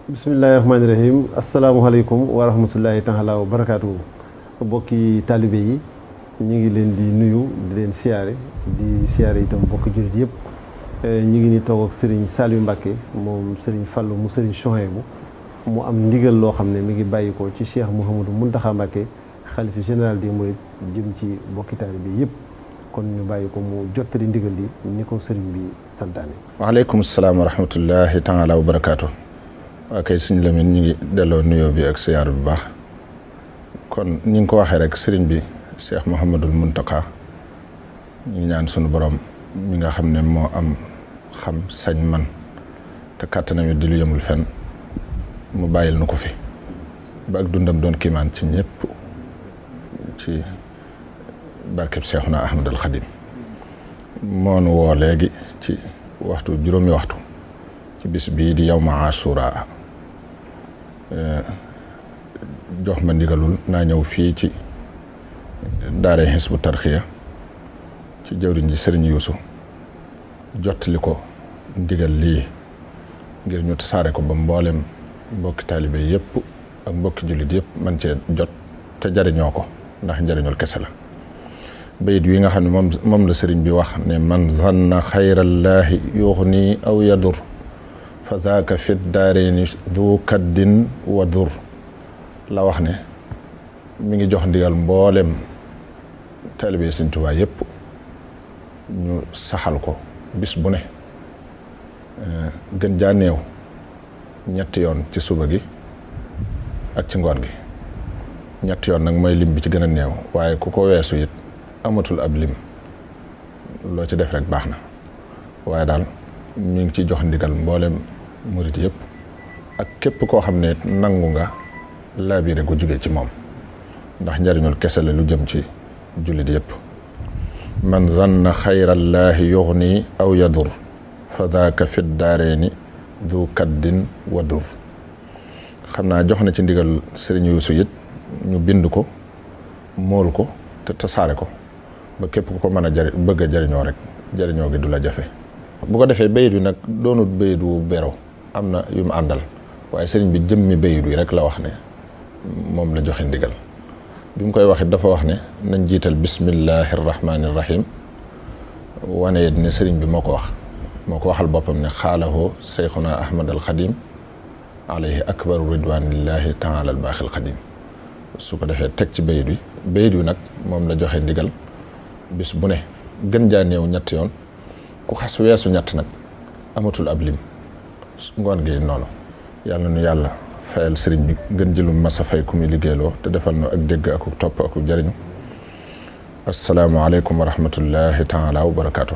bismillahi rahmaani rahim asalaamaaleykum wa rahmatullahi taala wa barakaatu. Bokki taalibe yi ñu ngi leen di nuyu di leen siyaare itam bokki jullit yëpp. ñu ngi ni toog ak Serigne Saliou Mbacké moom Serigne Fallou mu Serigne Chouhaïbou mu am ndigal loo xam ne mi ngi bàyyi ko ci Cheikh Mouhamadou Mountakha Mbacké xalifa général des mourides jëm ci bokki taalibe yëpp. kon ñu bàyyi ko mu jottali ndigal li ni ko Serigne bi santaane. waaleykum salaam wa rahmatullahi taala wa barakaatu. waa kay suñu Lamine ñu ngi delloo nuyoo bi ak siyaar bu baax kon ñi ngi ko waxee rek sëriñ bi Cheikh Mouhamadul Mountakha ñu ngi ñaan suñu borom mi nga xam ne moo am xam sañ man te kàttanam di lu yemul fenn mu bàyyil nu ko fi ba ak dundam doon kiimaan ci ñëpp ci barkeb Seexuna Ahmadul Xadim moo nu woo léegi ci juróomi waxtu ci bis bii di yawma Ashura jox ma ndigalul naa ñëw fii ci daare Hizbut Tarqiyyah ci jawriñ ji Sëriñ Yuusu jottali ko ndigal lii ngir ñu tasaare ko ba mboolem mbokki taalibe yëpp ak mbokki jullit yëpp man cee jot te jariñoo ko ndax njariñul kese la. bayit wi nga xam ne moom la sëriñ bi wax ne man zanna xayrallaahi yuxni aw yadur fa zaaka fit daareeni du kaddin wa dur la wax ne mi ngi jox ndigal mboolem taalibe Sëriñ Tuubaa yëpp ñu saxal ko bis bu ne gën jaa néew ñetti yoon ci suba gi ak ci ngoon gi ñetti yoon nag mooy lim bi ci gën a néew waaye ku ko weesu it amatul ab lim loo ci def rek baax na waaye daal ñu ngi ci jox ndigal mboolem murit yëpp ak képp koo xam ne nangu nga laabire gu jóge ci moom ndax njariñul kese la lu jëm ci jullit yëpp man zanna xayrallaahi yuxni aw yadur fa daaka fit daareeni du kaddin wa dur xam naa jox na ci ndigal Sëriñ Yuusu it ñu bind ko mool ko te tasaare ko ba képp ku ko mën a bëgg a jariñoo rek jariñoo gi du la jafe. bu ko defee bayit wi nag doonut bayit wu bero am na yu mu àndal waaye sëriñ bi jëmmi bayit wi rek la wax ne moom la joxe ndigal bi mu koy wax it dafa wax ne nañ jiital bismillahi rahmaani rahim wane it ne sëriñ bi moo ko waxal boppam ne xaalahoo Seyxuna Ahmad al Xadim alayhi akbaru ridwanillahi taala al baaxil xadim su ko defee teg ci bayit wi nag moom la joxe ndigal bis bu ne gën jaa néew ñett yoon ku xas weesu ñett nag amatul ab lim ngoon gi noonu yàlla nu yàlla fayal sëriñ bi gën jëlum masa fay ku muy liggéeyloo te defal nu ak dégg ak topp ak jariñu assalaamu aleykum wa rahmatullahi taala wa barakaatu.